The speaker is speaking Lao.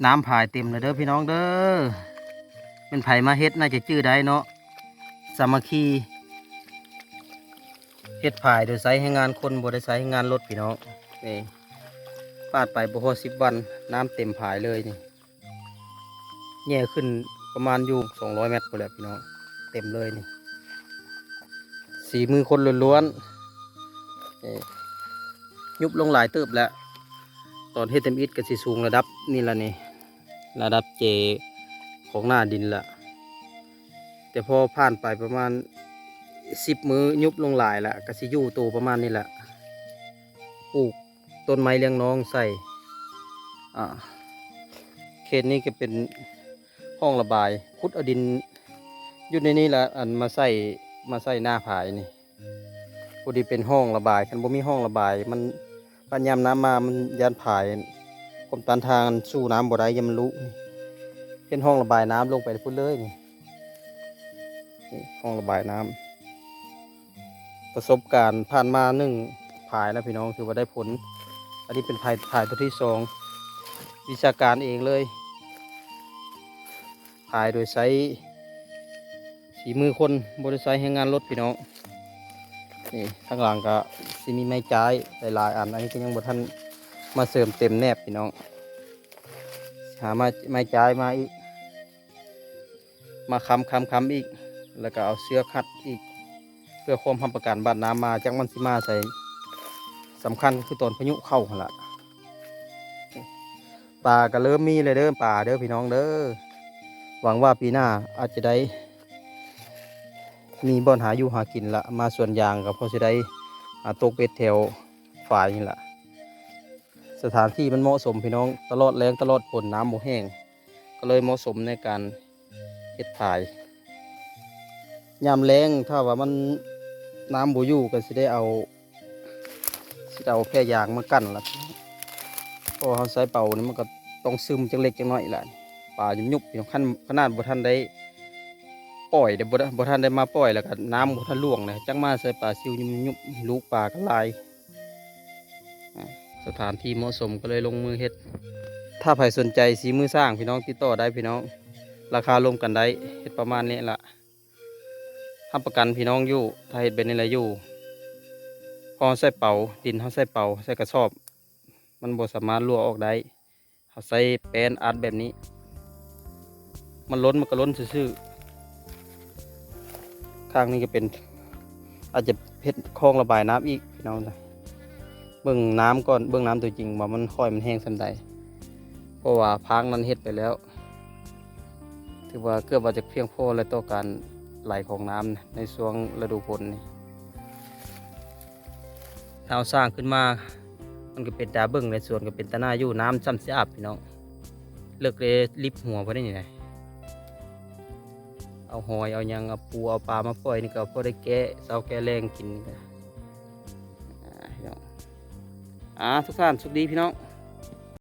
ນ້ຳຝາຍເຕັມແລ້ວເດີພີ່ນ້ອງເດີ. ແມ່ນໃຜມາເຮັດໜ້າຈະຈື່ໄດ້ເນາະ ສາມັກຄີ. ເຮັດຝາຍໂດຍໃຊ້ແຮງງານຄົນ ບໍ່ໄດ້ໃຊ້ແຮງງານລົດພີ່ນ້ອງ. ນີ້ ປາດໄປບໍ່ຮອດສິບວັນ ນ້ຳເຕັມຝາຍເລີຍນີ້. ແຍ່ຂຶ້ນປະມານຢູ່ສອງຮ້ອຍແມັດພຸ້ນແຫຼະພີ່ນ້ອງ ເຕັມເລີຍນີ້. ສີມືຄົນລ້ວນໆ. ນີ້ ຍຸບລົງຫຼາຍເຕີບແລ້ວ. ຕອນເຮັດທຳອິດກໍຊິສູງລະດັບນີ້ລະນີ້ ລະດັບເຈຂອງໜ້າດິນລະ. ແຕ່ພໍຜ່ານໄປປະມານສິບມື້ ຍຸບລົງຫຼາຍລະ ກໍຊິຢູ່ໂຕປະມານນີ້ລະ. ປູກຕົ້ນໄມ້ລ້ຽງນ້ອງໃສ່. ອ່າ ເຂດນີ້ກໍເປັນຮ່ອງລະບາຍ ຂຸດເອົາດິນຢູ່ໃນນີ້ລະ ອັນມາໃສ່ ມາໃສ່ໜ້າຝາຍນີ້. ພໍດີເປັນຮ່ອງລະບາຍ ຄັນບໍ່ມີຮ່ອງລະບາຍ ມັນ ບາດຍາມນ້ຳມາ ມັນຢ້ານຝາຍ ຄວາມຕ້ານທານສູ້ນ້ຳບໍ່ໄດ້ ຢ້ານມັນຫຼຸ. ນີ້ ເຮັດຮ່ອງລະບາຍນ້ຳລົງໄປພຸ້ນເລີຍນີ້. ນີ້ ຮ່ອງລະບາຍນ້ຳ. ປະສົບການຜ່ານມາໜຶ່ງຝາຍແລ້ວພີ່ນ້ອງ ຖືວ່າໄດ້ຜົນ. ອັນນີ້ເປັນຝາຍ ຝາຍຕົວທີສອງ ວິຊາການເອງເລີຍ. ຂາຍໂດຍໃຊ້ຝີມືຄົນ ບໍ່ໄດ້ໃຊ້ແຮງງານລົດພີ່ນ້ອງ. ນີ້ ທາງຫຼັງກະຊິມີໄມ້ຈ້າຍຫຼາຍໆອັນ ອັນນີ້ກໍຍັງບໍ່ທັນມາເສີມເຕັມແນບພີ່ນ້ອງ. ຫາໄມ້ ໄມ້ຈ້າຍມາອີກ ມາຄ້ຳໆໆອີກ ແລ້ວກໍເອົາເຊືອກຮັດອີກ ເພື່ອຄວາມຮັບປະກັນ ບາດນ້ຳມາ ຈັກມັນຊິມາໃສ. ສຳຄັນກໍຄືຕອນພາຍຸເຂົ້າຫັ້ນລະ. ປາກໍເລີ່ມມີແລ້ວເດີ ປາເດີພີ່ນ້ອງເດີ. ຫວັງວ່າປີໜ້າອາດຈະໄດ້ມີບ່ອນຫາຢູ່ຫາກິນລະ. ມາສວນຢາງກໍພໍຊິໄດ້ ອາ ຕົກເບັດແຖວຝາຍນີ້ລະ. ສະຖານທີ່ມັນເໝາະສົມພີ່ນ້ອງ ຕະຫຼອດແລ້ງຕະຫຼອດຝົນ ນ້ຳບໍ່ແຫ້ງ ກໍເລີຍເໝາະສົມໃນການເຮັດຝາຍ. ຍາມແລ້ງຖ້າວ່າມັນ ນ້ຳບໍ່ຢູ່ ກໍຊິໄດ້ເອົາ ຊິໄດ້ເອົາແພຢາງມາກັ້ນລະ. ເພາະວ່າເຮົາໃຊ້ເປົານີ້ ມັນກໍຕ້ອງຊຶມຈັກເລັກຈັກນ້ອຍລະ. ປາຍຸບໆຢູ່ ຄັນຂະໜາດບໍ່ທັນໄດ້ປ່ອຍເດ້ ບໍ່ ບໍ່ທັນໄດ້ມາປ່ອຍ ແລ້ວກໍນ້ຳບໍ່ທັນຫຼວງເດ້ ຈັກມາໃສ່ປາຊິວຍຸບໆ ລູກປາກໍຫຼາຍ. ອາ ສະຖານທີ່ເໝາະສົມກໍເລີຍລົງມືເຮັດ. ຖ້າໃຜສົນໃຈສີມືຊ່າງ ພີ່ນ້ອງຕິດຕໍ່ໄດ້ພີ່ນ້ອງ ລາຄາລົມກັນໄດ້. ເຮັດປະມານນີ້ລະ ຮັບປະກັນພີ່ນ້ອງຢູ່ ຖ້າເຮັດແບບນີ້ລະຢູ່. ເພາະເຮົາໃຊ້ເປົາ ດິນເຮົາໃຊ້ເປົາ ໃຊ້ກະສອບ ມັນບໍ່ສາມາດຮົ່ວອອກໄດ້. ເຮົາໃຊ້ແປ້ນອັດແບບນີ້ ມັນລົ້ນມັນກໍລົ້ນຊື່ໆ. ຂ້າງນີ້ກໍເປັນ ອາດຈະເຮັດຄອງລະບາຍນ້ຳອີກພີ່ນ້ອງ. ເບິ່ງນ້ຳກ່ອນ ເບິ່ງນ້ຳຕົວຈິງວ່າມັນຄ່ອຍມັນແຮງສ່ຳໃດ ເພາະວ່າພາກນັ້ນເຮັດໄປແລ້ວ ຖືວ່າເກືອບວ່າຈະພຽງພໍແລ້ວຕໍ່ການໄຫຼຂອງນ້ຳໃນຊ່ວງລະດູຝົນນີ້. ຖ້າເຮົາສ້າງຂຶ້ນມາ ມັນກໍເປັນຕາເບິ່ງ ໃນສວນກໍເປັນຕາໜ້າຢູ່. ນ້ຳຊ່ຳສະອາດພີ່ນ້ອງ ເລິກເດ້ ລິບຫົວບໍ່ໄດ້ນີ້ນະ. ເອົາຫອຍເອົາຫຍັງ ເອົາປູເອົາປາມາປ່ອຍນີ້ ກໍພໍໄດ້ແກ້ເຊົ້າແກ້ແລງກິນ. ອາ ພີ່ນ້ອງ ອາ ທຸກທ່ານ ໂຊກດີພີ່ນ້ອງ.